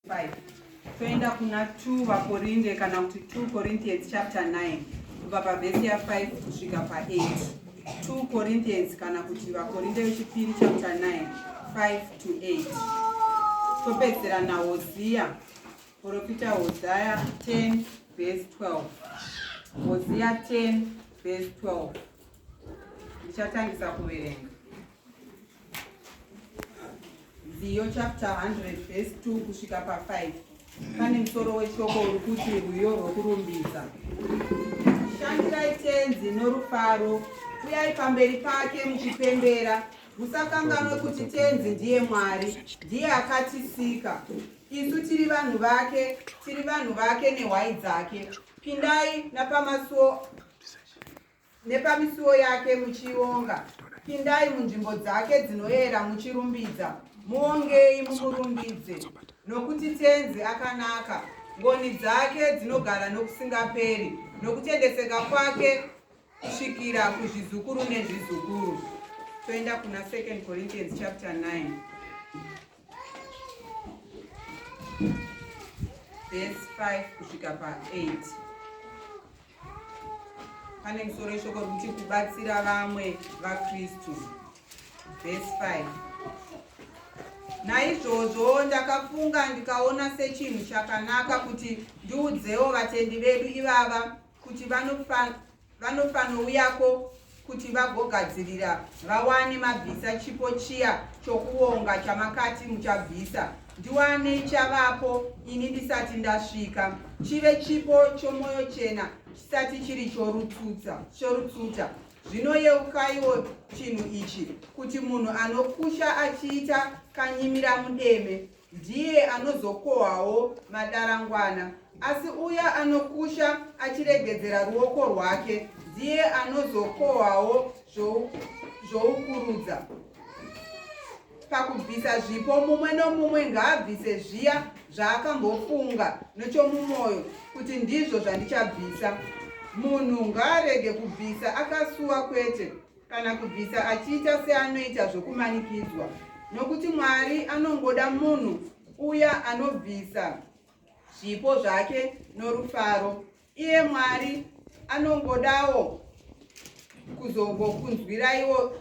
5 toenda kuna 2 vakorinde kana kuti 2 corinthians chapter 9 kubva pavhesi ya5 kusvika pa8 2 corinthians kana kuti vakorinde vechipiri chapter 9 5 to 8 topedzera nahoziya profita hosaya 10 vhesi 12 hoziya 10 vhesi 12 ndichatangisa kuverenga Nziyo chapter 100 verse 2 kusvika pa 5 pane musoro weshoko uri kuti rwiyo rwokurumbidza. Shandirai Tenzi norufaro, uyai pamberi pake muchipembera. Musakanganwe kuti Tenzi ndiye Mwari, ndiye akatisika. Isu tiri vanhu vake, tiri vanhu vake nehwai dzake. Pindai napamasuo nepamisuo yake muchionga, pindai munzvimbo dzake dzinoera muchirumbidza, muongei mumurumbidze, nokuti Tenzi akanaka, ngoni dzake dzinogara nokusingaperi, nokutendeseka kwake kusvikira kuzvizukuru nezvizukuru. Toenda kuna 2 Corinthians chapter 9 verse 5 kusvika pa 8. Pane musoro weshoko rikuti kubatsira vamwe vaKristu. Verse 5. Naizvozvo ndakafunga ndikaona sechinhu chakanaka kuti ndiudzewo vatendi vedu ivava kuti vanofanouyako kuti vagogadzirira vawane mabvisa chipo chiya chokuonga chamakati muchabvisa ndiwane chavapo ini ndisati ndasvika chive chipo chomwoyo chena chisati chiri chorutsuta zvino yeukaiwo chinhu ichi kuti munhu anokusha achiita kanyimira mudeme Ndiye anozokohwawo madarangwana. Asi uya anokusha achiregedzera ruoko rwake ndiye anozokohwawo zvoukurudza. Pakubvisa zvipo, mumwe nomumwe ngaabvise zviya zvaakambofunga nechomumwoyo kuti ndizvo zvandichabvisa. Munhu ngaarege kubvisa akasuwa kwete, kana kubvisa achiita seanoita zvokumanikidzwa, nokuti Mwari anongoda munhu uya anobvisa zvipo zvake norufaro. Iye Mwari anongodawo kuzongokunzwiraiwo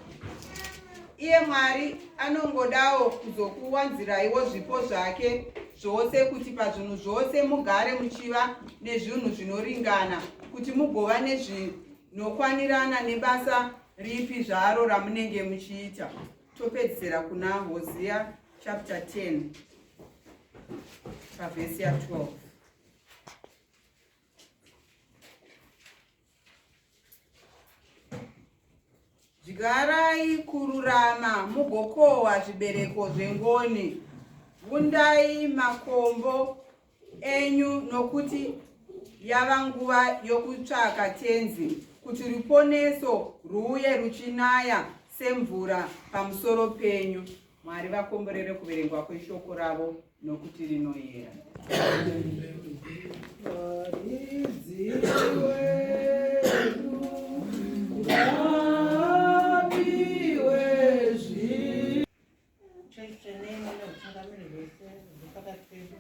iye Mwari anongodawo kuzokuwanziraiwo zvipo zvake zvose kuti pazvinhu zvose mugare muchiva nezvinhu zvinoringana kuti mugova nezvinokwanirana nebasa ripi zvaro ramunenge muchiita. Topedzisira kuna Hosea chapter 10 pavhesi ya 12. Dyarai kururama mugokohwa zvibereko zvengoni. Vundai makombo enyu nokuti yava nguva yokutsvaka Tenzi kuti ruponeso rwuuye ruchinaya semvura pamusoro penyu. Mwari vakomborere kuverengwa kweshoko ravo nokuti rinoyera. Chechi tsvene ine hutungamiri hwese huri pakati pedu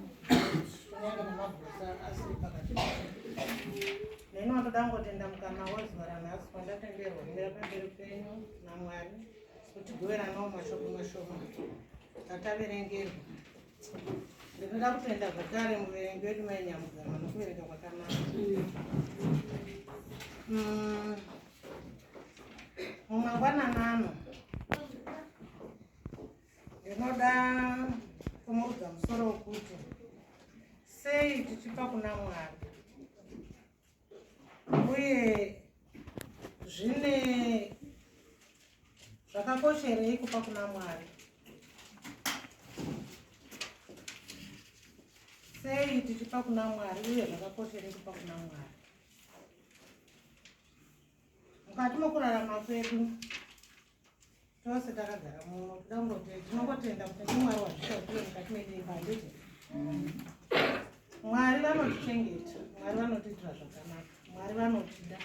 kunyange nemagosa asiri pakati pedu. Neni watoda kungotenda mukana wezuva ranhasi wandatenderwa kumira pamberi penyu naMwari kuti goveranawo mashoko mashoma ataverengerwa. Ndinoda kutenda zvakare muverengi wedu Mai Nyamugama nokuverenga kwakanaka. Mumangwanani ano ndinoda kumurudza musoro wekuti sei tichipa kuna Mwari uye zvine zvakakosherei kupa kuna Mwari. Sei tichipa kuna Mwari uye zvakakosherei kupa kuna Mwari. Mukati mokurarama kwedu tose takagara muno toda kungoti tinongotenda kuti ndimwari wazvishautire mukati medu handiti mwari vanotichengeta mwari vanotiitira zvakanaka mwari vanotida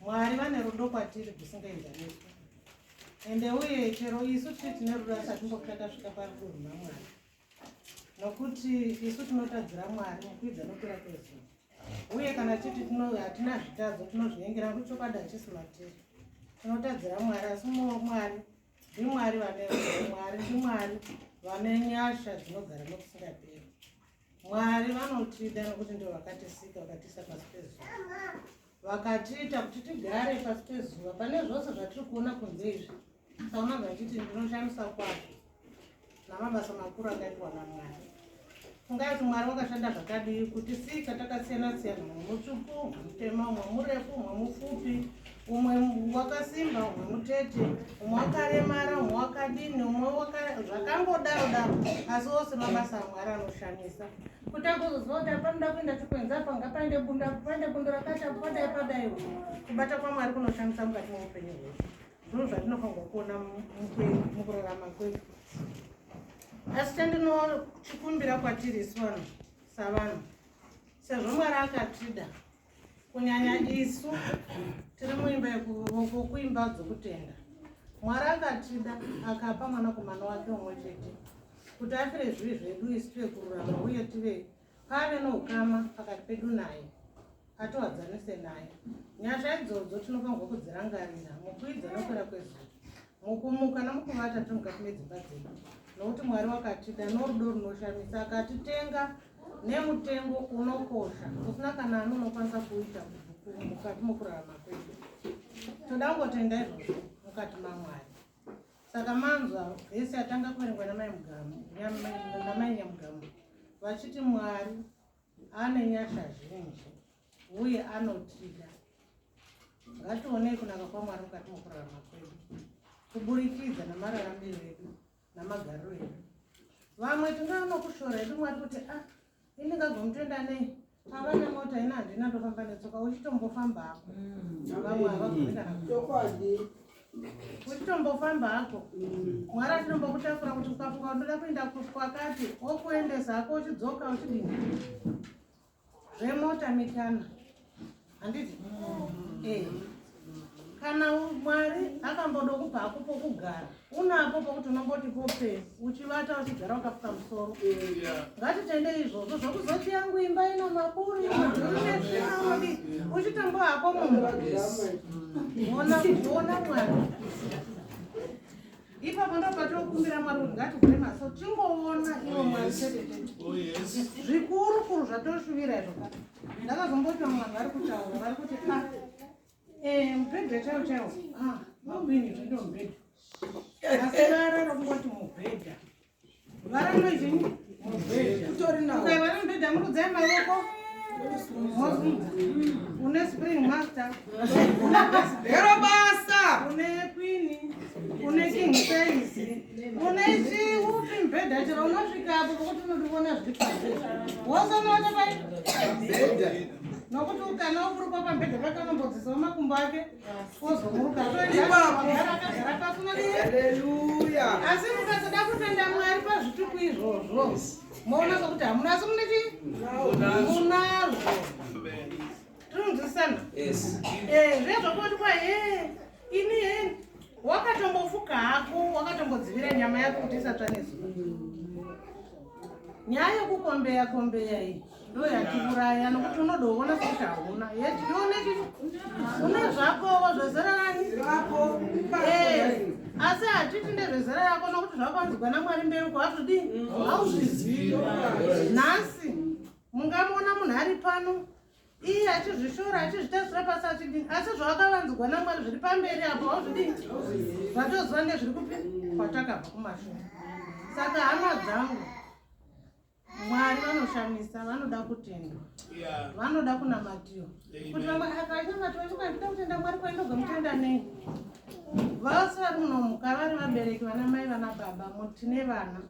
mwari vane rudo kwatiri rwusingaenzaniswi ende uye chero isu tiri tine rudo asi hatimbofi takasvika parudo runa mwari. Nokuti isu tinotadzira Mwari mukuidza nokura kwezuva. Uye kana titi hatina zvitadzo tinozvinyengera nokuti chokwadi hachisi matiri. Tinotadzira Mwari asi Mwari ndiMwari vane Mwari ndiMwari vane nyasha dzinogara nokusingaperi. Mwari vanotida nokuti ndivo vakatisika vakatiisa pasi pezuva. Vakatiita kuti tigare pasi pezuva pane zvose zvatiri kuona kunze izvi. Sauna vachiti ndinoshamisa kwazvo namabasa makuru akaitwa naMwari. Fungai kuti Mwari wakashanda zvakadii kuti sika takasiyana siyana, umwe mutsvuku, umwe mutema, umwe murefu, umwe mufupi, umwe wakasimba, umwe mutete, umwe wakaremara, umwe wakadini, umwe zvakangodaro daro, asi ose mabasa aMwari anoshamisa. Kuti agozoziva kuti apanoda kuenda chikwenzi apa ngapaende bundo apo paende bundo rakati apo padai padaiwo. Kubata kwaMwari kunoshamisa mukati meupenyu hwedu. Ndizvo zvatinofanirwa kuona mukurarama kwedu. Asi chandinochikumbira kwatiri isu vanhu savanhu, sezvo Mwari akatida, kunyanya isu tiri muimba yekuimba dzokutenda, Mwari akatida akapa mwanakomana wake umwe chete kuti afire zvivi zvedu isu tive kururama uye tive pave noukama pakati pedu naye, atiwadzanise naye. Nyasha idzodzo tinofanirwa kudzirangarira mukuidza nokwera kwezuva, mukumuka nomukuvata tiri mukati medzimba dzedu, nokuti Mwari wakatida norudo runoshamisa, akatitenga nemutengo unokosha usina kana ani unokwanisa kuita mukati mokurarama kwedu. Toda kungotenda izvozvo mukati maMwari. Saka manzwa vhesi yatanga kuverengwa namai Mugamu, namai Nyamugamu vachiti Mwari ane nyasha zhinji uye anotida. Ngationei kunaka kwaMwari mukati mokurarama kwedu kuburikidza namararamiro edu namagariro edu. Vamwe tingava nokushora hedu Mwari kuti ah, ini ngagomutenda nei avana mota ina handina ndofamba netsoka uchitombofamba hako vamwe havagoni kana Chokwadi. Uchitombofamba hako Mwari achitombokutakura kuti ukafunga unoda kuenda kwakati okuendesa hako uchidzoka uchidini zvemota mikana handiti eh kana Mwari akamboda kupa hako pokugara unapo pokuti unomboti pope uchivata uchigara wakafuka musoro. Ngatitende izvozvo zvokuzoti yangu imba ina maburi madhuri netsvina unodi uchitombo hako mumba ona ona Mwari ipapo ndo patinokumbira Mwari kuti ngativhure maso tingoona ivo Mwari chete chete. Oh, yes. Zvikuru kuru zvatoshuvira izvo ka ndakazomboti vamwe vanhu vari kutaura vari kuti ah mubhedha chaiwo chaiwo ah mubini zvindo mubhedha asi vara rokungoti mubhedha vara rinoizvinyi mubhedha Utori nawo. ukaiva nemubhedha murudzai mavoko mozunza une spring master une Hero basa. Une queen, une king size, une chiupi mubhedha chero unosvika apo pokuti unodiona zviri panze wozonoona pai Bhedha. Nokuti ukana uburuka pamubhedha pake unombodzisawo makumbo ake ozomuruka Ipapo. Akagara pasi unodii Haleluya. Asi mukasada kutenda Mwari pazvituku izvozvo moona sokuti hamuna asi mune chii munazvo. Tinonzwisisana? Yes. Zviya zvakuti kwa ini he wakatombofuka hako wakatombodzivira nyama yako kuti isatsva nezuva. Nyaya yekukombeya kombeya iyi ndo yatiuraya nokuti unodoona sekuti hauna yeti ione chi une zvakowo zvezera rani Rako. Asi hatiti ndezvezera rako nokuti zvakawanzigwa naMwari mberi uko hazvidii hauzvizivi. Nhasi mungamuona munhu ari pano iye achizvishora achizvitasura pasi achidini asi zvawakavanzigwa naMwari zviri pamberi apo hauzvidii zvatoziva ndezviri kupi kwatakabva kumashure. Saka hama dzangu, Mwari vanoshamisa, vanoda kutendwa, vanoda kunamatiwa. Kuti vamwe akachinamatiwa chikandida kutenda Mwari kwaindogamutenda nei vose vari munomuka vari vabereki vana mai vana baba tine vana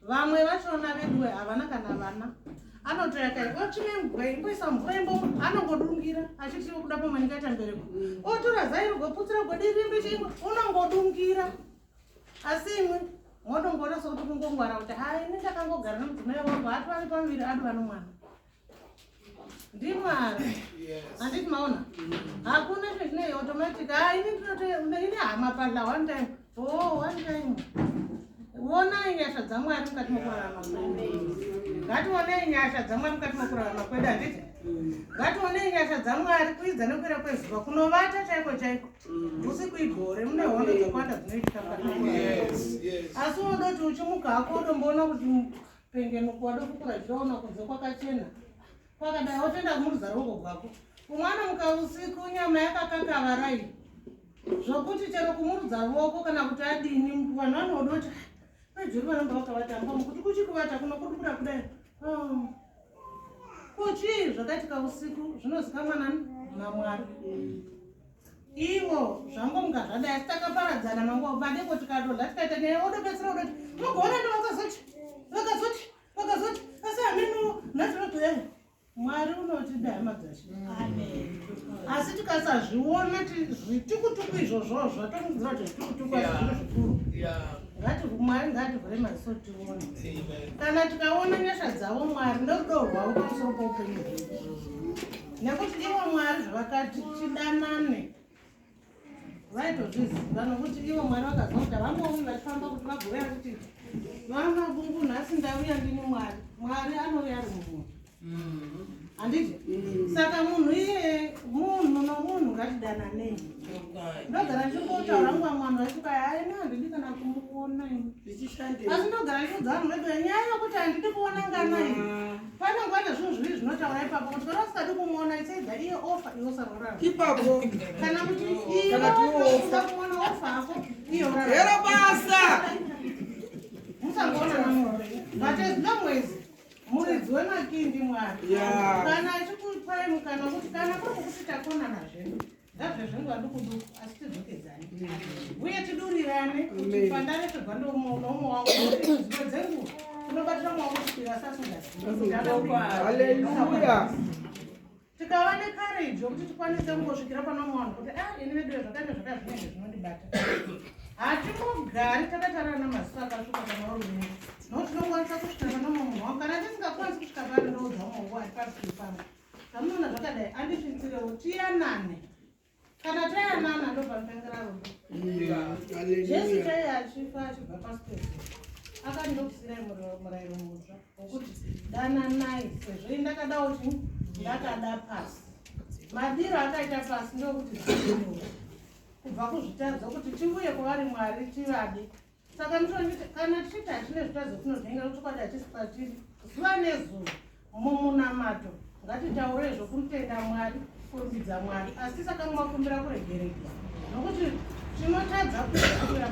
vamwe vachona veduwe havana kana vana anotoya kai otsvine mvura imboisa mvura imbo anongodungira achiti kuda pamwe ndingaita mbereko otora zai rigoputsira godirimbi chingwa unongodungira asi imwe modongoona sokuti kungongwara kuti hai ini ndakangogara nemudzimai wangu hativari pamuviri adu vano mwana ndiMwari. Handiti maona hakuna chinhu chinei automatic. Ha ini ndinoto ini hama padla one time oh one time. Onai nyasha dzaMwari mukati mokurarama kwedu. Ngationei nyasha dzaMwari mukati mokurarama kwedu, handiti? Ngationei nyasha dzaMwari kuidza nekukwira kwezuva kunovata chaiko chaiko. Usiku igore mune hondo dzakawanda dzinoitika mukati mokurarama. Asi unodoti uchimuka hako udomboona kuti pengenuko wadofukura jira kunze kwakachena. Kwakadai wotenda kumurudza ruoko rwako. Umwe anomuka usiku nyama yakakakavara iyi. Zvokuti chero kumurudza ruoko kana kuti adini vanhu vanoda kuti pejuru vanomba vakavata mba kuti kuchikuvata kuno kudukura kudai. Oh. Kuchii zvakaitika usiku zvinozikamwa nani naMwari. Ivo zvangomuka zvadai asi takaparadzana manguva madeko tikadonha tikaita nyaya odopedzisira odoti mugoona ndo vakazoti vakazoti vakazoti asi hameno nhasi vatoya Mwari unotida hama dzashe. Asi tikasazviona zvitukutuku izvozvo zvatomudzira kuti zvitukutuku asi zviro zvikuru. Ngati Mwari ngativhure maziso tione. Kana tikaona nyasha dzavo Mwari nerudo rwavo pamusoro poupenyu hwedu. Nekuti ivo Mwari zvavakati tidanane vaitozviziva nokuti ivo Mwari vakaziva kuti havangouyi vachifamba kuti vagovera kuti vamabungu nhasi ndauya ndini Mwari. Mwari anouya ari mumunhu. Handiti? Saka munhu iye munhu nomunhu ngatidananei. Ndogara ndichingotaura nguva mwana vachikuti hayi no handidi kana kumuona ini. Asi ndogara ndichiudza vanhu vedu nyaya yokuti handidi kuona ngana iyi. Pane nguva nezvinhu zviviri zvinotaura ipapo kuti kana usingadi kumuona itsaidza iye ofa iwe usarorama. Ipapo. Kana kuti iwe Kana kuti iwe usingada kumuona ofa hako iye urarama. Hero basa. Musangoona namuone. But as long as muridzi wemakindi Mwari kana achikupai mukana kuti kana kuri kukuti takonana zvedu ngazve zvenguva duku duku asi tidzokedzane uye tidurirane kuti pandaresvegwa noumwe wangu dzimwe dzenguva tinobatira maoko kusvika asi asingazivi. Hallelujah. Tikava necourage yokuti tikwanise kungosvikira pane umwe wanhu kuti ah ini veduwe zvakati nezvakati zvinenge zvinondibata. Hatingogari takatarana namaziso akasvuka kana uri nokuti tinokwanisa kusvika pane umwe munhu wangu kana tisingakwanisi kusvika pari ndoudza umwe wangu ari pasiri pangu. Zvamunoona zvakadai andisvitsirewo tiyanane. Kana tayanana ndopanotangira rudo. Jesu chaiye achifa achibva pasi pezuva akati ndokusirai murayiro mutsva wokuti dananai sezvo ini ndakadawo chii ndakada pasi. Madiro akaita pasi ndokuti dzikinura kubva kuzvitadzo kuti tiuye kwavari Mwari tivade. Saka ndinoita kana tichiti hatine zvitadzo tinozvinyengera kuti chokwadi hatisi patiri zuva nezuva mumunamato ngatitaurei zvokutenda Mwari kurumbidza Mwari asi tisakanganwa kukumbira kuregererwa nokuti tinotadza kuita kwezuva.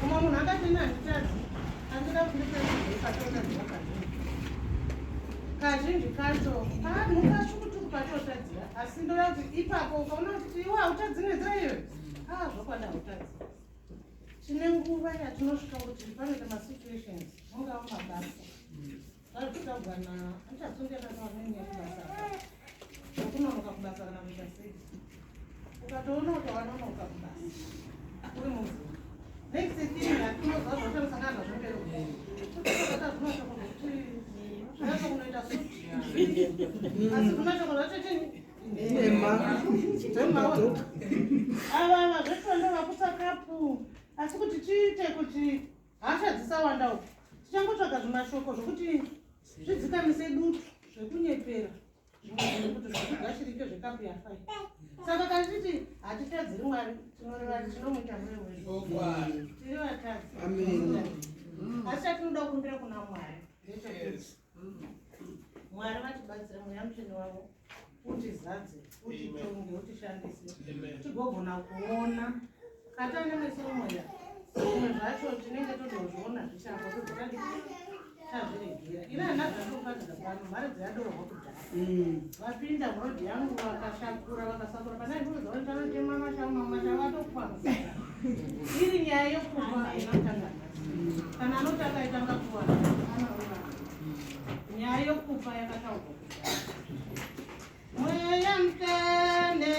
Umwe munhu akati ini handitadzi andida kuti ndipedzei patotadzira kazhinji kazhinji kacho mukashukutuku patotadzira asi ndoda kuti ipapo ukaona kuti iwe hautadzi nenzira iyoyo ah zvokwadi hautadzi. Tine nguva yatinosvika kuti panoita masituations mungava mabasa zvazvitaurwa na andichatsongera navamweni yekubasa okunonoka kubasa kana kuita sei ukatoona kuti wanonoka kubasa uri mumvura next thing yatinozwa zvotamusangana nazvo mberi kutokata zvinashoko zvokuti zvinatso kunoita suti asi zvinashoko zvacho chini Ava vazvetondo vakusa kapu asi kuti tiite kuti hasha dzisawanda uku tichangotsvaga zvimashoko zvokuti zvidzikamise dutu zvekunyepera zvimwe kuti zvigashirike zvekapu yafa saka kana tichiti hatitadziri Mwari tinoreva tinomuita mure wedu tiri vatadzi asi chatinoda kukumbira kuna Mwari ndechekuti Mwari vatibatsire mweya mutsvene wavo utizadze utitonge utishandise tigogona kuona katane meso mweya zvimwe zvacho tinenge totozviona zvichako tobva tazviregera ini handina zvandinoparidza pano mhari dziyadorohwa kudhara vapinda murodhi yangu vakashakura vakasakura pana ndinoziva kuti vanotema mashango mamwe mashango atokwanisa iri nyaya yokufa haina kutanga nhasi kana anoti akaitanga kuwana anoona nyaya yokufa yakataurwa kudhara mweya mutsvene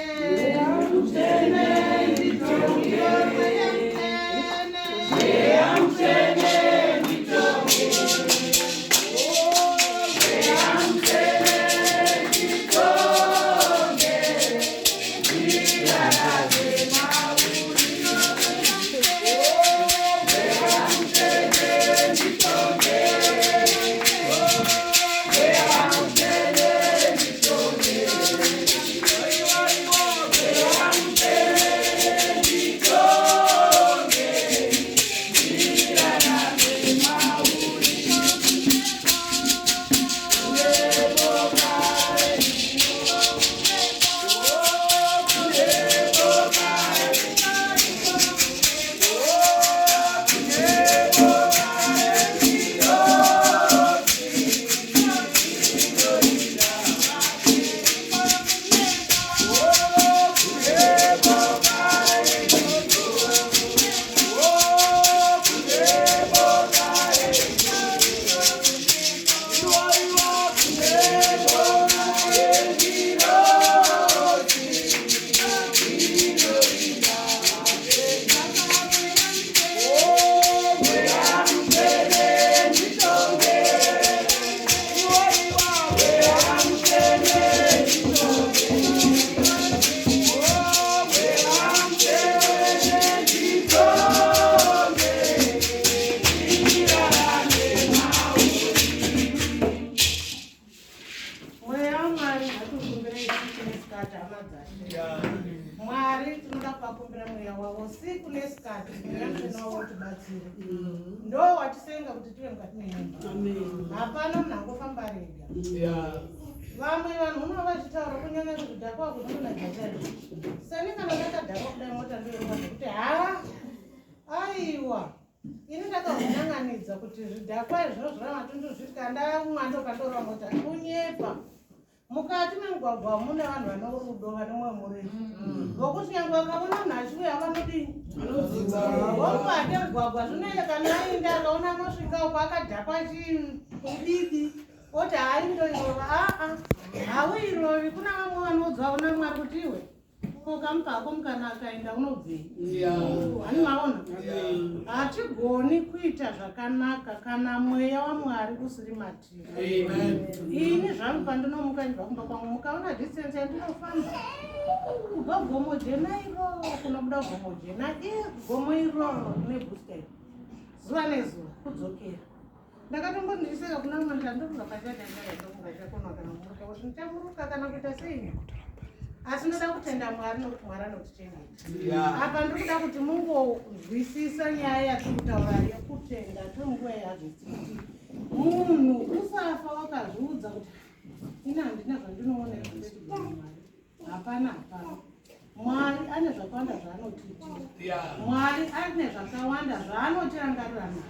mutsvene nditonge mweya mutsvene mweya mutsvene nditonge mweya mutsvene nditonge ndiratadze mauri mweya mutsvene Usiku nesikati mweya mutsvene wavo utibatsire. Ndo watisenga kuti tive mukati menyumba. Hapana munhu angofamba rega. Vamwe vanhu unova vachitaura kunyanya kuzvidhakwa kunonakidza chaizvo. Seni kana ndakadhakwa kudai mota ndoirova zvekuti haa aiwa ini ndakazvinanganidza kuti zvidhakwa izvi zvinozvira matundu zviti kana ndamwa ndopandorova mota kunyepa. Mukati memugwagwa mune vanhu vane rudo vane mwoyo murefu vokuti nyange vakaona munhu achiuya vanodini vomubate mugwagwa zvinoenda kana aenda akaona anosvika uko akadhakwa chididi oti haindoirova aa hauirovi kuna vamwe vanoudzwa namwari kuti iwe Ko kamupa hako mukana akaenda unobvei? Hani maona? Hatigoni kuita zvakanaka kana mweya waMwari usiri matiri. Ini zvangu pandinomuka ndibva kumba kwangu mukaona distance yandinofamba kubva gomo jena iro kunobuda gomo jena gomo iro rine booster zuva nezuva kudzokera. Ndakatombondiseka kuna mumwe ndandobva pachadandaakunga kana kumuruka kuti ndichamuruka kana kuita sei asi ndoda kutenda mwari nokuti mwari anotichengeta apa ndiri kuda kuti mungonzwisisa nyaya yatiri kutaura yekutenda tonguva yeharvest kuti munhu usafa wakazviudza kuti ini handina zvandinoona izvondechigona mwari Hapana hapana. Mwari ane zvakawanda zvaanotiitira. Mwari ane zvakawanda zvaanotirangarira nazvo.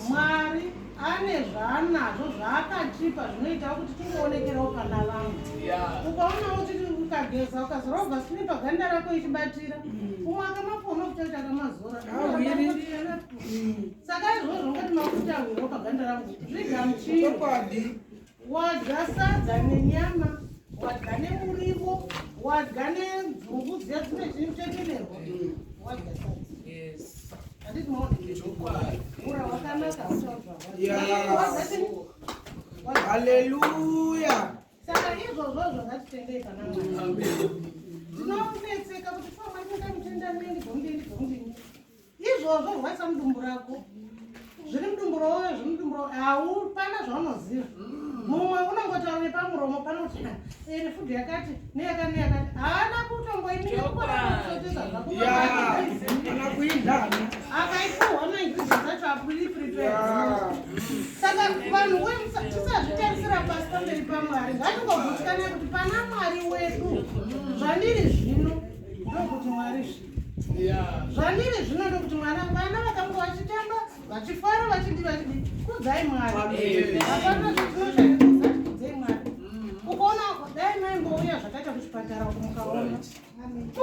Mwari ane zvaanazvo zvaakatipa zvinoita kuti tingoonekerawo pana vamwe. Ukaona uchiti ukageza ukazora vaseline paganda rako ichibatira mm. umwe akamapuwa mafuta kuti akamazora mm. saka izvozvo ungati mafuta awirawo paganda rangu zvigamuchire Wadya sadza nenyama, wadya nemuriwo, wadya nenzungu dziya dzine chinochekererwa. Wadya sadza. Yes. Handiti maona? Chokwadi. Mura wakanaka uchaudza. Yes. Wadya chini? Wadya. Hallelujah. Saka izvozvozvo ngatitendei pana Mwari. Amen. Tinonetseka kuti famba ndingamutenda nei ndigomudii ndigomudii. Izvozvo rwaisa mudumbu rako. Zviri mudumbu rowo zviri mudumbu rowo haupana zvaunoziva. Mumwe unongotaura nepamuromo panoti iri food yakati neyakati neyakati haana kutongoimira kuona zvako. Kana kuidana. Akaipuhwa maingredients acho apuri prepared. Saka vanhu we tisazvitarisira pasi pamberi paMwari. Ngatingogutsikana kuti pana Mwari wedu zvandiri zvino ndokuti Mwari zvino. Zvandiri zvino ndokuti mwana vana vakamuka vachitamba vachifara vachidi vachidi kudzai Mwari. Hapana zvatinoshaya kudzai Mwari. Ukaona dai maimbouya zvakaita kuchipatara uko mukaona.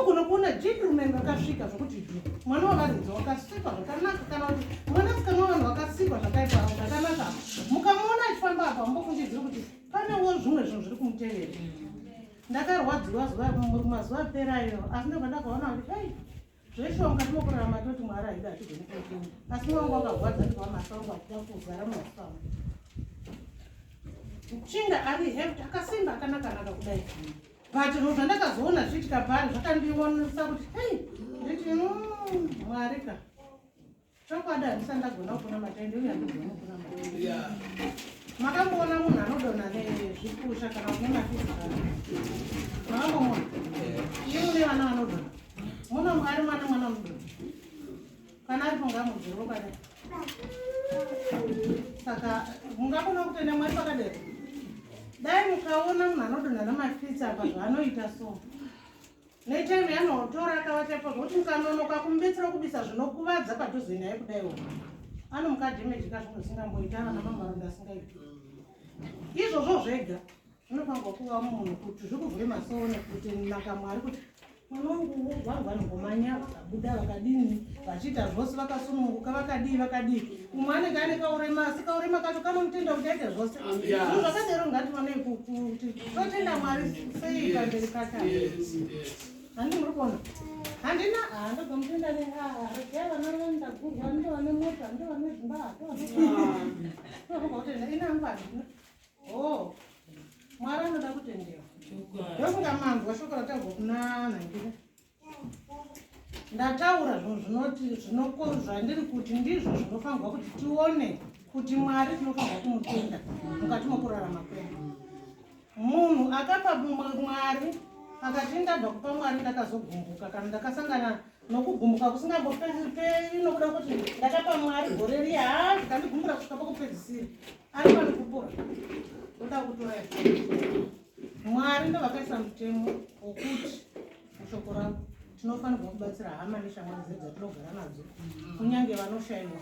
Ugona kuona gentleman vakasvika zvokuti dhu mwana wavaridzi wakasikwa zvakanaka kana kuti mwanasikana wavanhu vakasikwa zvakaipa zvakanaka mukamuona achifamba apa mumbofungidziri kuti panewo zvimwe zvinhu zviri kumutevera. Ndakarwadziwa zuva mazuva apera ayo asi ndobva ndakaona kuti hei zveshuwa mukati mokurarama toti Mwari haidi hatigoni kuitenda asi mwangu wakagwadza ndikwa maso angu achida kuzara mumaso angu chinda ari health akasimba akanakanaka kudai but zvinhu zvandakazoona zvichiitika paari zvakandionesa kuti hei nditi mm, Mwari ka Chokwadi handisati ndagona kunamata ende uye handigoni kunamata. Yeah. Makamboona munhu anodonha nezvipusha kana kune mafizikana? Makambomuona? Iye mune vana vanodonha. Muno ari mwana mwana anodonha. Kana aripo ngaamubvire kwakadai. Saka mungakona kutenda Mwari pakadero? Dai mukaona munhu anodonha namafitsi apa zvaanoita so. Netime yanotora akavata ipapo zvekuti mukanonoka kumubetsera kubisa zvinokuvadza padhuze naye kudaiwo anomuka damage ka zvimwe zvisingamboita vana mamaronda asingaiti izvozvo zvega zvinofanirwa kuva munhu kuti zvikuvhure masoone kuti naka mwari kuti mwana wangu vanhu vanongomanya vakabuda vakadini vachiita zvose vakasununguka vakadii vakadii umwe anenge ane kaurema asi kaurema kacho kanomutenda kuti aite zvose zvinhu zvakadero ngationei kuti totenda mwari sei pamberi pake handi muri kuona handina handogomutenda regai vana vandagurwa ndo vane mota ndo vane dzimba ndokutenda ina hangu handina o oh, mwari anoda kutendewa ndofunga manzwa shoko rataurwa kuna nhangira Ndataura zvinhu zvinoti zvinoko zvandiri kuti ndizvo zvinofanirwa kuti tione kuti Mwari tinofanirwa kumutenda mukati mokurarama kwedu. Munhu akapa mumwe Mwari akati ndabva kupa Mwari ndakazogumbuka kana ndakasangana Nokugumbuka kusingamboperi nokuda kuti ndakapa Mwari gore riya, haa, zvikandigumbura kusvika pakupedzisira. Ari panokupura ndoda kutora Mwari ndovakaisa mutemo wokuti mushoko ravo tinofanirwa kubatsira hama neshamwari dzedu dzatinogara nadzo, kunyange vanoshayiwa,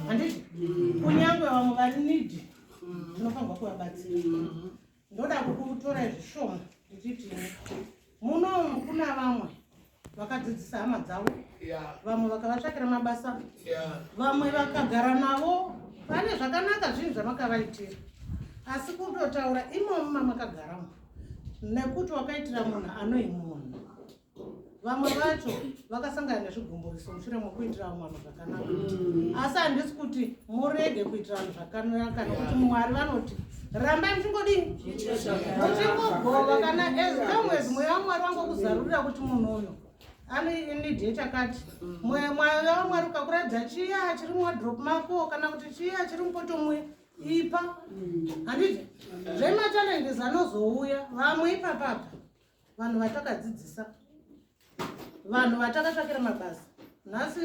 handiti? Kunyange vamwe vari needy, tinofanirwa kuvabatsira. Ndoda kukutorai zvishoma ndichiti muno kuna vamwe vakadzidzisa hama dzavo, vamwe vakavatsvakira mabasa, vamwe vakagara navo. Pane zvakanaka zvinhu zvamakavaitira, asi kutotaura imomo mamakagaramo, nekuti wakaitira munhu anoi munhu, vamwe vacho vakasangana nezvigumburiso mushure mekuitira vamwe vanhu zvakanaka. Asi handisi kuti murege kuitira vanhu zvakanaka, nekuti Mwari vanoti rambai muchingodini, muchingogova, kana as long as mweya waMwari wangokuzarurira kuti munhu uyu ane need yechakati. Mweya waMwari ukakuratidza chiya chiri muwardrobe mako kana kuti chiya chiri mupoto muya, ipa, handiti? Zvemachallenges anozouya vamwe ipapapa, vanhu vatakadzidzisa, vanhu vatakatsvakira mabasa, nhasi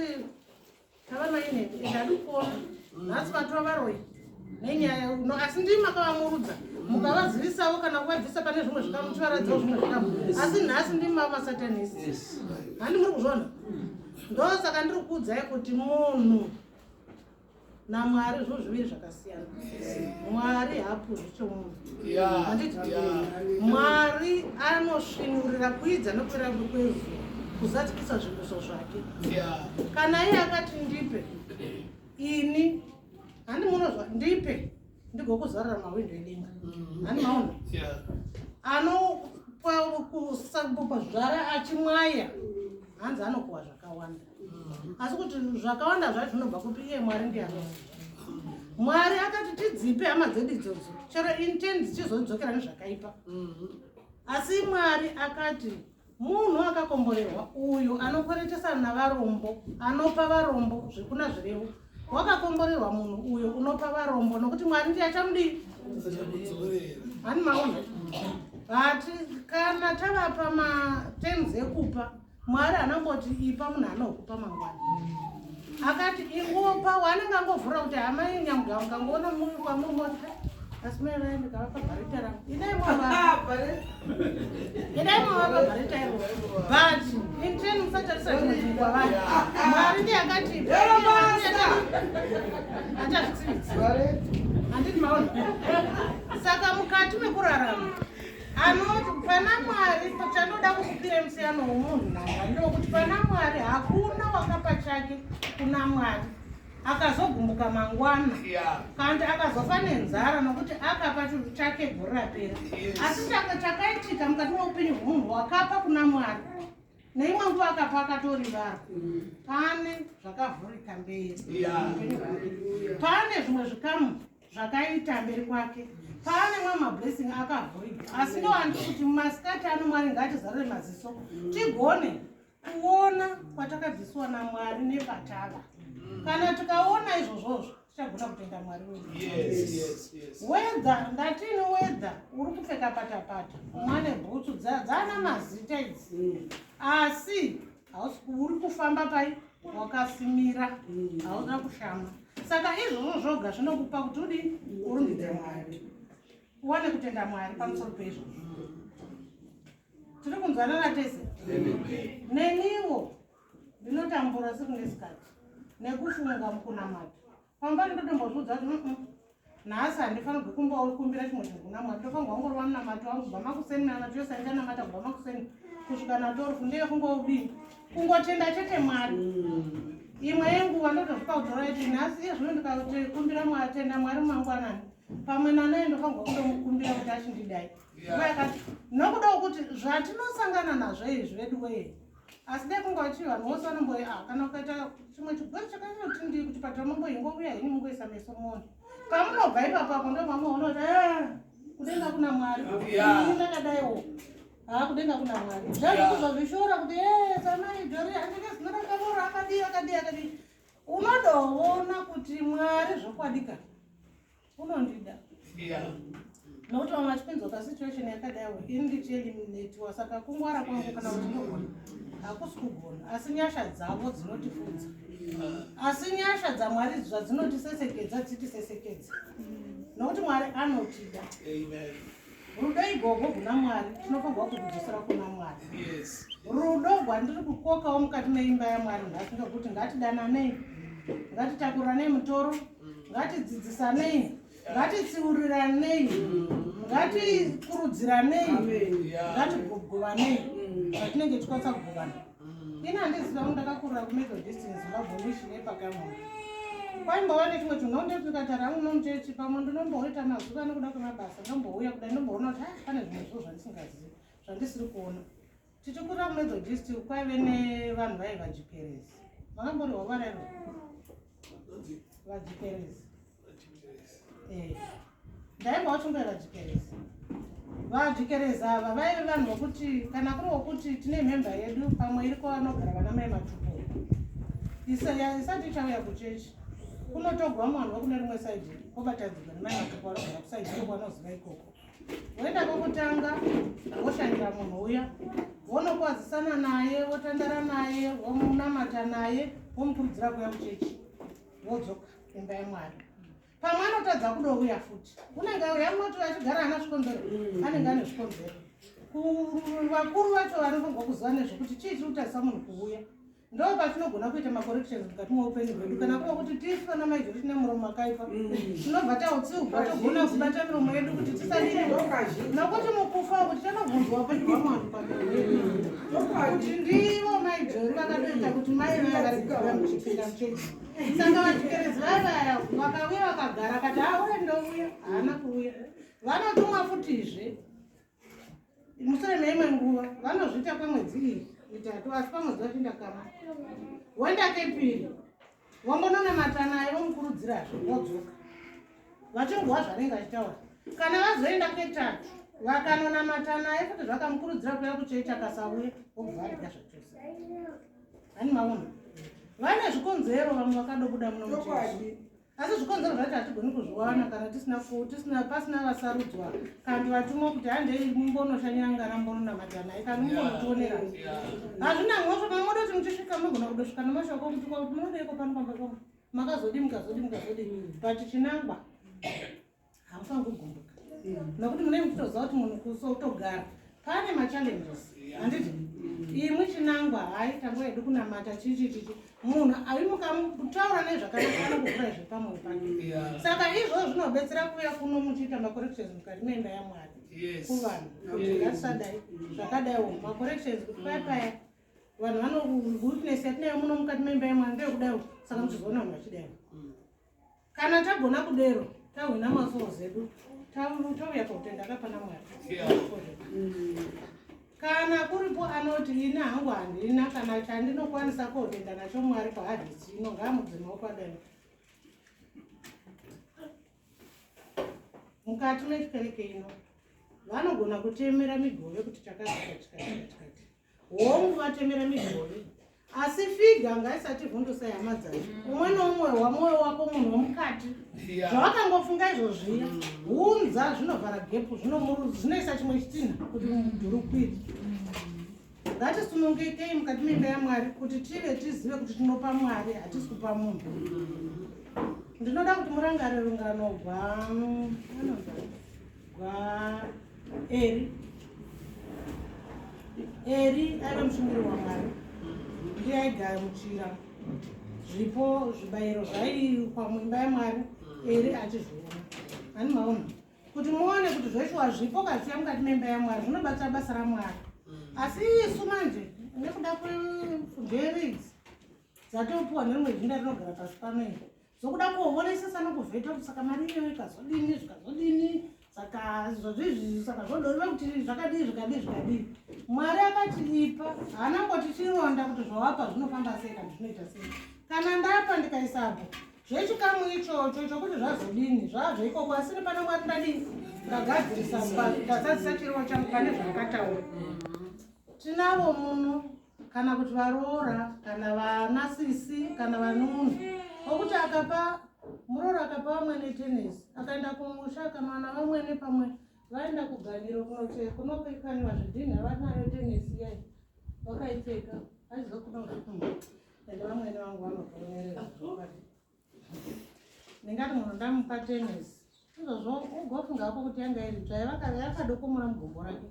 tava maine ndadi kuona nhasi vatova varoyi nenyaya no, asi ndii makavamurudza, mukavazivisawo kana kuvabvisa pane zvimwe zvikamu, muchivaradzawo zvimwe zvikamu, asi nhasi ndii mava masatanist. Handi muri kuzviona? Ndosaka ndiri kuudzai kuti munhu naMwari zvinhu zviviri zvakasiyana. Mwari hapuzvi chomunhu, handiti? Mwari anosvinurira kuidza nokuera kwezuva kuzadzikisa zviviso zvake. Kana iye akati ndipe ini, handi munozwa, ndipe ndigokuzarura mawindo edenga, handi maona? Anopa achimwaya, hanzi anopuwa zvakawanda. Asi kuti zvakawanda zvacho zvinobva kupi? Iye Mwari ndiye anoziva. Mwari akati tidzipe hama dzedu idzodzo, chero inten dzichizodzokera nezvakaipa. Asi Mwari akati munhu akakomborerwa uyu anokweretesana navarombo, anopa varombo. Zvekuna Zvirevo, wakakomborerwa munhu uyo unopa varombo, nokuti Mwari ndiye achamudii. Hani maona? But kana tavapa materms ekupa, Mwari anongoti ipa munhu anokupa mangwana. Akati ingopa, waanenge angovhura kuti hama yenyamuga ukangoona muri kwamumota, asi mai vaya ndikavapa bhareta rangu, idai mwavapa, idai mwavapa bhareta iro, but in turn musatarisa chimwe chinhu kwavari. Mwari ndiye akati achazvitsividza, handiti maona? Saka mukati mekurarama anoti pana Mwari, chanoda kukupira musiyano womunhu naMwari ndokuti pana Mwari hakuna wakapa chake kuna Mwari akazogumbuka mangwana kandi akazofa nenzara nokuti akapa chinhu chake gore rapera. Asi chakaitika mukati meupenyu hwemunhu wakapa kuna Mwari neimwe nguva akapa akatorivara, pane zvakavhurika mberi upenyu hwake, pane zvimwe zvikamu zvakaita mberi kwake, pane mwe mablessing akavhurika. Asi ndowandiri kuti mumasikati ano Mwari ngatizarure maziso tigone kuona kwatakabvisiwa naMwari nepatava. Kana tikaona izvozvozvo, tichagona kutenda Mwari wedu. Whether ndatini, whether uri kupfeka patapata, umwe ane bhutsu dzana mazita idzi, asi hausi uri kufamba pai wakasimira, hauna kushama. Saka izvozvo zvoga zvinokupa kuti udi urumbidze Mwari, uwane kutenda Mwari pamusoro peizvozvo. Tiri kunzwanana tese? Neniwo ndinotambura siku nesikati nekufunga mukunamata. Pambani ndotombozviudza kuti, Nhasi handifanirwi kumbokumbira chimwe chinhu kuna Mwari. Ndofanirwa kungorova munamato wangu kubva makuseni, minamato yose andichanamata kubva makuseni kusvika natorfu ndeyekungobini, kungotenda chete Mwari." Imwe yenguva ndotozvipa kuti right, nhasi iye zvino ndikatikumbira Mwari, tenda Mwari mangwanani, pamwe nanaye ndofanirwa kundomukumbira kuti achindidai nguva yakati, nokuda kwekuti zvatinosangana nazvo izvi vedu wee. Asi dai kunga vachi vanhu vose vanomboyi, ah, kana ukaita chimwe chigwere chakanyoti ndii kuchipatara, momboingouya henyu mungoisa meso muone pamunobva ipapo apo, ndo mamuona kuti, "Ah, kudenga kuna Mwari." Ini ndakadaiwo, haa, kudenga kuna Mwari. Zvazvokuzozvishora kuti e samai dhori handine zino rakavora, akadii, akadii, akadii. Unodoona kuti Mwari zvokwadika unondida. Nokuti vamwe vachipinzwa pasituation yakadaiwo, ini ndichieliminatiwa, saka kungwara kwangu kana kuti ndogona hakusi kugona, asi nyasha dzavo dzinotifudza, asi nyasha dzaMwari zvadzinotisesekedza dzitisesekedze, nokuti Mwari anotida. Rudo igogo kuna Mwari tinofanirwa kukudzosera kuna Mwari. Rudo rwandiri kukokawo mukati meimba yaMwari nhasi ngekuti ngatidananei, ngatitakuranei mutoro, ngatidzidzisanei, ngatitsiuriranei, ngatikurudziranei, ngatigovanei zvatinenge tichikwanisa kugovana. Ini handiziva kuti ndakakurira kuMethodist in Zimbabwe Mission yepakamona, kwaimbova nechimwe chinhu ndikatara hangu nomuchechi pamwe ndinomboita mazuva nekuda kwemabasa, ndombouya kudai, ndomboona kuti ah, pane zvimwe zviro zvandisingazivi, zvandisiri kuona. Tichikurira kuMethodist kwaive nevanhu vaivajikerezi. Makamboriwa varairo vajikerezi? Eh. Ndaimba wachongoe vajikerezi. Vajikerezi ava vaive vanhu vokuti kana kuri wokuti tine mhemba yedu pamwe iriko vanogara vana mai Matupo, isati ichauya kuchechi, kunotogwa mwana wekune rimwe side, kobatanidzwa nemai Matupo vanogara kuside ikoko, vanoziva ikoko. Woenda kokutanga, woshandira munhu uya, wonokwazisana naye, wotandara naye, womunamata naye, womukurudzira kuuya kuchechi, wodzoka imba yaMwari. Pamwe anotadza kudouya futi, unenge auya munoti achigara ana zvikonzero, anenge ane zvikonzero. Vakuru vacho vanofanirwa kuziva nezvekuti chii chiri kutarisa munhu kuuya. Ndo patinogona kuita macorrections mukati meupenyu hwedu. Kana kuva kuti tisu vana maizvo tine muromo makaipa, tinobva tautsiugwa, togona kubata miromo yedu kuti tisadii, nokuti mukufa uku tichanobvunzwa upenyu hwamwanhu pamiromo yedu, kuti ndivo maijori vakatoita kuti mai vaya vari kugara muchipinda muchechi. Saka vachikerezi vaya vaya vakauya vakagara, kati auye ndouya, haana kuuya. Vanotumwa futizve mushure meimwe nguva, vanozviita kwemwedzi iyi 3, asi pamwedzi vachienda kamwe, woenda kepiri, vombononamata naye, vomukurudzirazve, vodzoka vachinzwa zvanenge achitaura. Kana vazoenda ketatu, vakanonamata naye futi, zvakamukurudzira kuuya kuchechi, akasauya, vobva varega zvachose. Hani maona vane zvikonzero vamwe vakadobuda muno muchechi, asi zvikonzero zvacho hatigoni kuzviwana kana tisina tisina pasina vasarudzwa kana vatumwa kuti handei mumbonoshanyangana, mumbononamata naye, kana mumbonotionera. Hazvina mhosva. Mamoda kuti muchisvika munogona kudosvika nemashoko kuti munodeiko pano pamba pangu, makazodii, mukazodii, mukazodii, but chinangwa hamufaniri kugumbuka, nokuti munenge muchitoziva kuti munhu kusotogara pane machallenges, handiti? Imwi chinangwa, hai, tanguva yedu kunamata, chichi chichi, munhu ai mukamutaura nezvakanaka anokuvhurai zvepamwoyo pake. Saka izvozvo zvinobetsera kuuya kuno muchiita macorrections mukati meimba yaMwari kuvanhu kuti ngatisadai, zvakadaiwo, macorrections kuti paya paya vanhu vano weakness yatinayo muno mukati meimba yaMwari ndeyekudaiwo. Saka muchizoona vanhu vachidaiwo. Kana tagona kudero, tahwina masouls edu, tauya pakutenda akapana Mwari. Kana kuripo anoti ini hangu handina kana chandinokwanisa kotenda nacho Mwari paharvest ino, ngaamudze maoko adai. Mukati mechikereke ino vanogona kutemera migove kuti chakati chakati chakati chakati. Hongu, vatemera migove, asi figure ngaisati vhundusai, hama dzangu. Umwe neumwe wamwoyo wako, munhu womukati, zvavakangofunga izvozviya, hunza zvinovhara gap, zvinoisa chimwe chitinha kuti mudhuri ukwire. Ngatisunungikei mukati meimba yaMwari kuti tive tizive kuti tinopa Mwari, hatisi kupa munhu. Ndinoda kuti murangarire rungano gwa anonzi gwa Eri. Eri aiva mushumiri waMwari, ndiye aigamuchira zvipo, zvibayiro zvaiikwa muimba yaMwari, Eri achizviona. Ani maona kuti muone kuti zveshuwa zvipo kaziya mukati memba yaMwari zvinobatsira basa raMwari. Asi isu manje nekuda kwenjere idzi dzatopiwa nerimwe jinda rinogara pasi pano iri, zokuda kuonesesa nokuvheta kuti saka mari iyoyo ikazodini, zvikazodini, saka zvozvizvi, saka zvodoreva kuti zvakadii, zvikadii, zvikadii. Mwari akati ipa, haana ngoti chironda kuti zvawapa zvinofamba sei kana zvinoita sei. Kana ndapa ndikaisapo zvechikamu ichocho chokuti zvazodini, zvazvo ikoko, asi pana Mwari ndadini, ndagadzirisa, ndazadzisa chirevo changu pane zvakataura. Tinavo muno kana kuti varoora kana vana sisi kana vanun'una okuti akapa muroora, akapa vamwene tenesi, akaenda kumusha akanowana vamwene pamwe. Vaenda kuganiro kunopekaniwa zvidhinha vanayo tenesi iyai vakaipfeka aizokuda kuti ende vamwene vangu vanovonerera zvokwadi. Ndingati munhu ndamupa tenesi izvozvo ugofunga hako kuti yanga iri tsva yakadokomora mugombo rake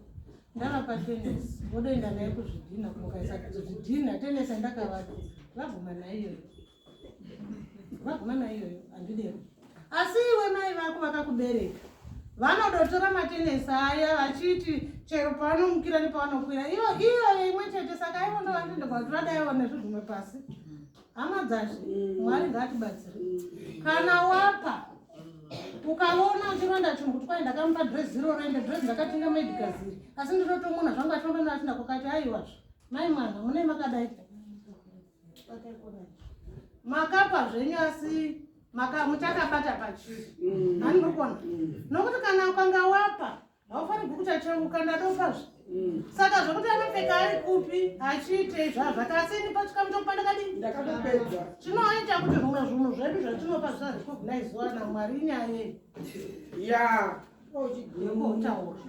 ndavapa tenesi vodoenda naye kuzvidhinha kunokaisa zvidhinha tenesi yandakavapa vaguma naiyoyo vaguma naiyoyo handidero asi iwe mai vako vakakubereka vanodotora matenesi aya vachiti chero pavanomukira nepavanokwira iyo iyo imwe chete saka ivo ndovanoenda kwakuti vadaiwo nezvigumwe pasi hama dzashe mwari ngaatibatsire kana wapa ukaona uchironda chinhu kuti kwai ndakamupa dress zero rende dress ndakatenga maidikaziri asi ndinotomona zvangu achifamba naachinda kukati aiwazve mai mwana mune makadai makapa zvenyu asi muchakabata pachiri hani murikuona nokuti kana ukanga wapa haufanirwi kuchacheuka ndadopazve mm. saka zvekuti anopfeka ari kupi achiitei zvazvakasini pachikamu chokupa ndakadii ndakatopedza chinoita kuti zvimwe zvinhu zvedu zvatinopa zvisarecogniziwa namwari inyaya yei ya yekutaura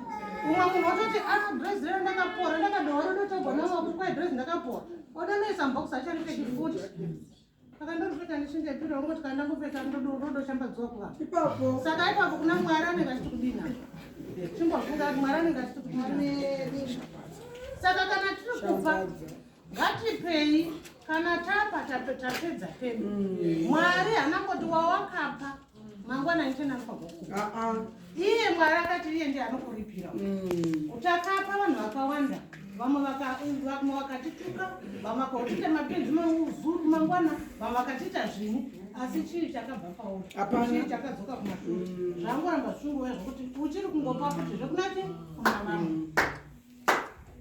umwe munhu ototi ah dress rero ndakapora ndakadowa rodotogwa namaoko kwai dress ndakapora odonoisa mubhokisi acharipfeki futi akandoripfeka ndichinjepira ungoti kana ndangopfeka ndodoshambadzwa kuvanhu ipapo saka ipapo kuna mwari anenge achiti kudini apa chimbofunga kuti mwari anenge achiti kudini saka kana tiri kupa ngatipei kana tapa tapedza pedu mm. mwari haana ngoti wawakapa mangwana ndichena anofanirwa ah, ah. iye mwari akati iye ndiye anokuripira mm. utakapa vanhu vakawanda vamwe vakatituka vamwe vakatiita mapenzi mazuru mangwana vamwe vakatiita zvinhu asi chii chakabva pauri chii chakadzoka kumashure mm. zvangoramba zvichingouya zvokuti uchiri kungopa kuti zvekunati kuna vamwe mm.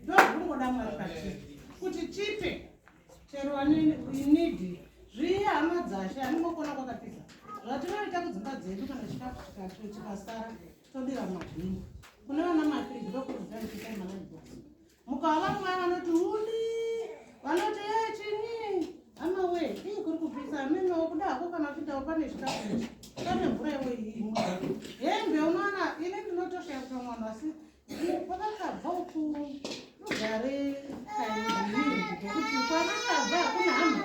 ndozvikungoda mwari patiri kuti tipe chero vane need zviye hama dzashe anongokona kwakapisa zvatinoita kudzimba dzedu kana chikafu chikasara todira mumabhini kune vana mafiriji ndokurudzira ndichitai malibos mukava vamwe vaya vanoti uli vanoti e chini hama we ii kuri kupisa amenowo kuda hako kana uchiitawo pane chikafu ichi pane mvura iwe imwe hembe unoona ini ndinotoshaya kuti vamwe vanhu asi Kwavakabva uku rugare kaingokuti kwavakabva hakuna hama.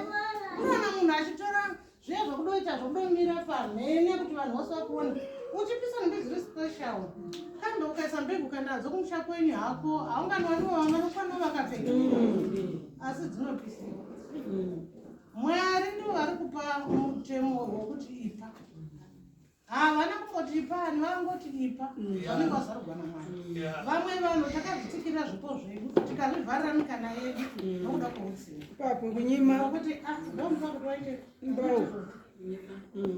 Unoona munhu achitora zviya zvakudoita zvakudomira pamhene kuti vanhu vose vakuona. Uchipisa nhumbi dziri special. Kandi ukaisa mbegu ukaenda nadzo kumusha kwenyu hako haunganwaniwo vanokwana vakapfeka. Asi dzinopisiwa. Mwari ndivo vari kupa mutemo wokuti ipa. Havana kungoti ipa ani vangoti ipa mm. vanenge vazarugwa namwari mm. vamwe vanhu takazvitsikirira zvipo zvedu tikazvivharira mikana yedu mm. nokuda kwoutsinye ipapo kunyima nokuti ah, ndomupa kuti waite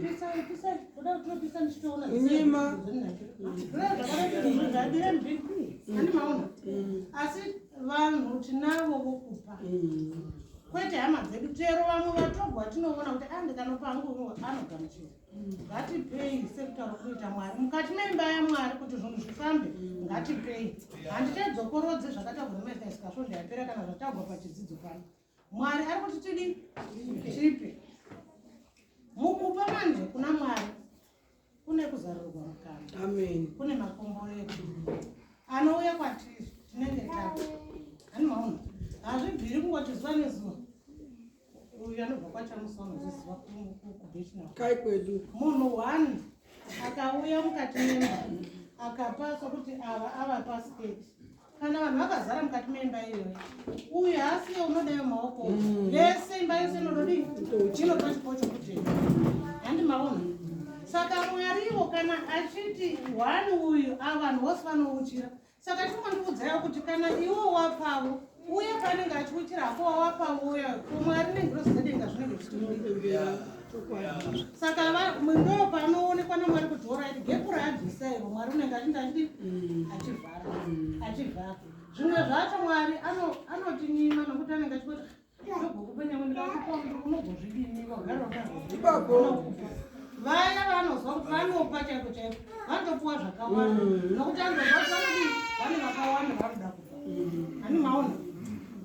pisai pisai kuda kutopisa ndichitoona kunyima zvakadire mbiri andimaona asi vanhu tinavo vokupa kwete hama dzedu chero vamwe vatogwa tinoona kuti andikanopa ah, hangu anogamuchira Ngatipei sekutaura kunoita Mwari mukati memba yaMwari kuti zvinhu zvifambe. Ngatipei, handichadzokorodzi zvakataurwa nemaitaisika svondo yapera kana zvataurwa pachidzidzo pano. Mwari ari kuti tidi tipe. Mukupa manje kuna Mwari kune kuzarurwa mukana. Amen. Kune makomborero anouya kwatiri tinenge tapa. Hani maona hazvibviri kungoti zuva nezuva uyu anobva kwachamusa unoziziva kubechina kai kwedu munhu one akauya mukati memba akapa sokuti ava avapa sketi kana vanhu vakazara mukati memba iyoyo uyu haasiye unodayo maoko mm. vese imba yose inododii inopa chipo chokutenda handi maona saka mwariwo kana achiti one uyu avanhu vose vanouchira Saka chingondiudzaiwo kuti kana iwo wapavo uye paanenge achiuchira hako wawapavo uya ko Mwari nengirozi dzedenga zvinenge zvichitopembera. Saka ndo panoonekwa naMwari kuti horaiti gepu raabvisa iro Mwari unenge achinda achidi mm. achivhara mm. achivhara. Zvimwe zvacho Mwari anotinyima nokuti anenge achingoti vaya vanozwa kuti vanopa chaiko chaiko vanotopuwa zvakawanda mm. nokuti anozwa kuti vanodii vane vakawanda vanoda kupa mm. ani maona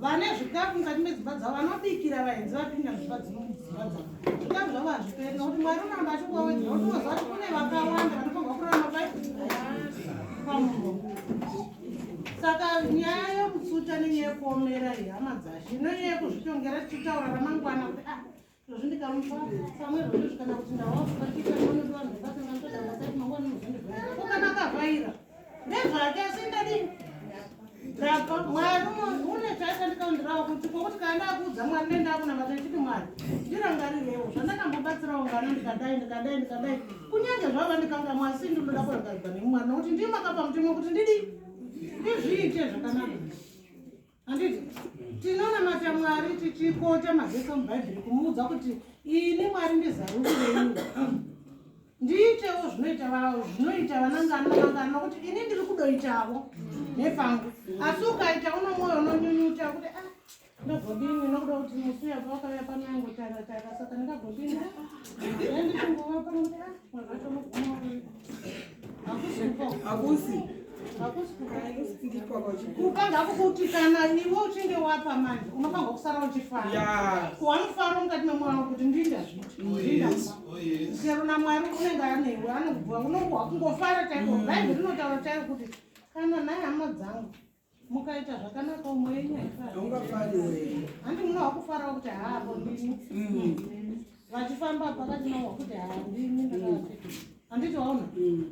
vane zvikafu mukati medzimba dzavo vanobikira vaenzi vapinda mudzimba dzinodzimba dzavo zvikafu zvavo hazviperi nokuti mwari unoramba achingovawedzera kuti unozwa kuti kune vakawanda vanofanirwa kurarama pai pamunhu. Saka nyaya yekutsuta nenyaya yekuomera iyi hama dzashe nenyaya yekuzvitongera tichitaura ramangwana kuti ah izvozvi ndikamupa pamwe izvozvi kana kuti ndawakuaanodiwa ndokasanganotoda mangwana unozondivhaira ko kana akavhaira ndezvake asi ndadini ndapa mwari une chaita ndikaundirawo kuti kwokuti kana ndakuudza mwari ne ndakunamata ndichiti mwari ndirangarirewo zvandakambobatsirawo ngana ndikadai ndikadai ndikadai kunyange zvavo vandikangamwa asi ndinoda kurangarirwa nemwari nokuti ndiye makapa mutemo kuti ndidii ndizviite zvakanaka handiti tinonamata mwari tichikota mavhesi omubhaibheri kumuudza kuti ini mwari ndizarurirei ndiitewo zvinoita zvinoita vanangana nangana nokuti ini ndiri kudoitavo nepangu asi ukaita uno mwoyo unonyunyuta kuti ah ndogodini nokuda kuti musi uya pavakauya pano yangotaura taura saka ndingagodini ndichinguva pano kuti ah mwari wacho unoguma hakusi kupa hakusi kupa ngakukuti kana iwe uchinge wapa manje unofanirwa kusara uchifara kuwa mufaro mukati memwoyo wako kuti ndindazviita oh, chero namwari unenge anewe anokubva unongohwa kungofara chaiko mm. bhaibheri rinotaura chaiko kuti kana nhai hama dzangu mukaita zvakanaka umwe yenyu haifari handi munohwa kufarawo kuti haavo ndini mm. vachifamba pakati nohwa kuti haa ndini ndakavapfeka handiti waona mm.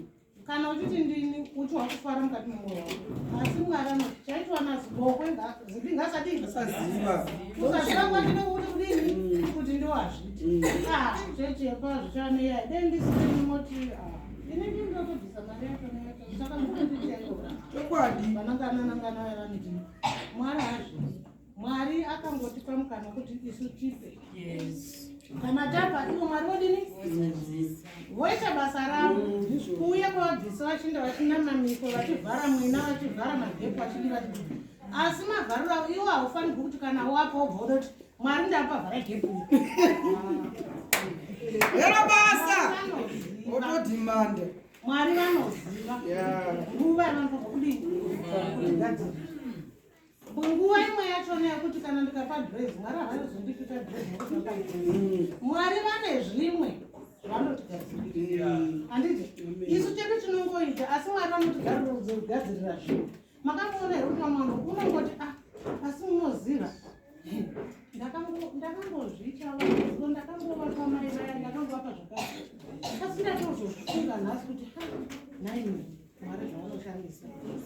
Kana uchiti ndini uchi wakufara mukati memwoyo wako asi mwari anoti chaitwa nazigokwe zibi ngasadii asaziva kusaziva kwatine kuti kudini mm. kuti ndowazviti mm. ah, chechi yepazvichaneya dei ndisiri moti ah, ini ndinotobvisa mari yacho neyacho saka ndikuti chokwadi vanangana nangana vaniti mwari hazvii Mwari akangotipa mukana kuti isu tipe. Yes. Kana tapa ivo Mwari vodini? Voita basa ravo. Mm, Kuuya kwavabvisa vachinda vachinama miko vachivhara mwena vachivhara magepu vachidi vachidi. Asi mavhariro avo iwo haufanirwi kuti kana wapa wobva wodoti Mwari ndapa vhara gepu. Hero basa. Otodhimanda. Mwari vanoziva. Nguva yavanofanirwa kudini? Kutigadzirira. Nguva imwe yachona yekuti kana ndikapa dress Mwari havazondipita dress mm. Mwari vane zvimwe zvavanotigadzirira handiti isu chedu tinongoita asi Mwari vanotigadzirira zvimwe makamboona here kuti vamwe vanhu unongoti ah asi munoziva ndakangozviita vanhu ndakangovapa mai vaya ndakangovapa zvakati asi ndatozozvifunga nhasi kuti ha nhaimi Mwari zvavanoshandisa.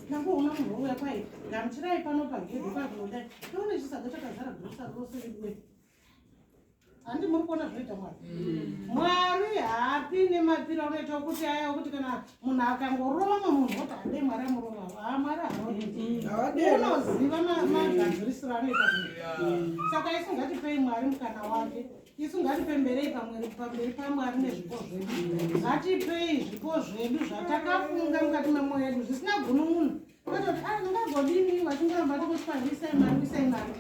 Ndangoona munhu ouya kwai gamuchirai pano pagedhi pakunodai toone chisaga chakazara grosa rose veduwe. Handi muri kuona zvinoita Mwari. Mm. Mwari haapi nemapiro anoita kuti aya okuti kana munhu akangorova mumwe munhu woti hande Mwari amurova. Haa Mwari harovi. Mm. Unoziva magadzirisiro anoita zvinhu. Saka isu ngatipei Mwari mukana wake. Isu ngatipemberei pamberi paMwari nezvipo zvedu. Ngatipei zvipo zvedu zvatakafunga mukati memwoyo yedu zvisina gunun'unu. Kwete kuti ah ndingagodini vachingoramba vachingoti isai mari isai mari.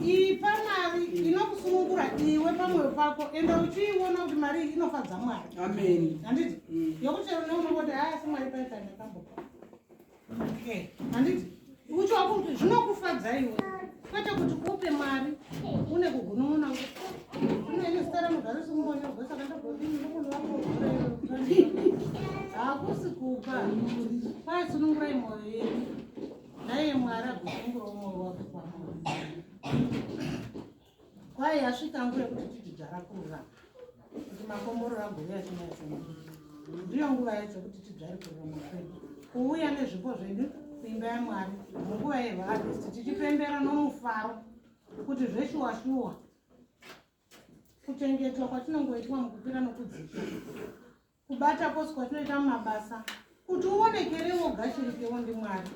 Ipa mari inokusunungura iwe pamwoyo pako ende uchiiona kuti mari iyi inofadza Mwari. Amen. Handiti? Mm. Yokuti chero neunongoti ah asi Mwari pai pai ndakambopa. Okay. Handiti? Uchi wako zvinokufadza iwe. Kwete kuti upe mari une kugunun'una kuti une ine zita ranogara sikumbonyorwa saka ndagodini nomunhu wako hakusi kupa kwai sunungurai mwoyo yedu naiye mwari agosunungurawo mwoyo wake kwamuri Kwai yasvika nguva yekuti titi dzvara kururama kuti makomborero agouya achinaya ndiyo nguva yacho yekuti tidzvare kururama kwedu kuuya nezvipo zvedu kuimba yamwari munguva yeharvest tichipembera nomufaro kuti zveshuwa shuwa kuchengetwa kwatinongoitwa mukupira nokudzika kubata kwose kwatinoita mumabasa kuti uonekerewo ugashirikewo ndimwari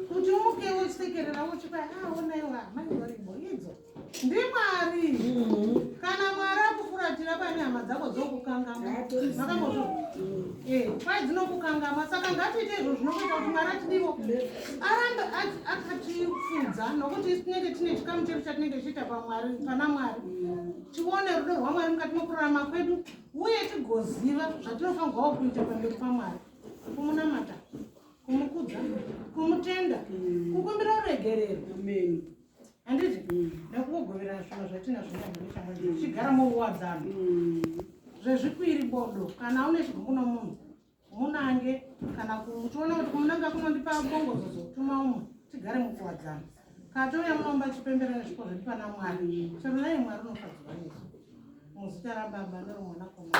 kuti umukewo uchisekerera uchipa ah, onaiwa mai varibo idzo ndimwari mm-hmm. kana mwari akufuratira pane hama dzako dzokukangamwa makambozvo eh, kwai dzinokukangamwa saka ngatiite izvo zvinokuita kuti mwari atidivo arambe akatifudza nokuti isu tinenge tine chikamu chedu chatinenge tichiita pana mwari mm. tione rudo rwamwari mukati mokurarama kwedu uye tigoziva zvatinofanirwawo kuita pamberi pamwari kumunamata kumukudza kumutenda mm. kukumbira ruregerero handiti mm. nekukugovera zvinhu zvatinazvo nehamwe tichigara muuwadzano mm. zvezvikwiri bodo kana une chigumbu nomunhu Munange kana uchiona kuti kumunanga kunondipa bongozozo tuma umwe tigare mukuwadzana. Kana touya munomba chipembera nezvipo zvedu pana Mwari. Chero naye Mwari unofadzwa nesu. Muzita raBaba neroMwanakomana.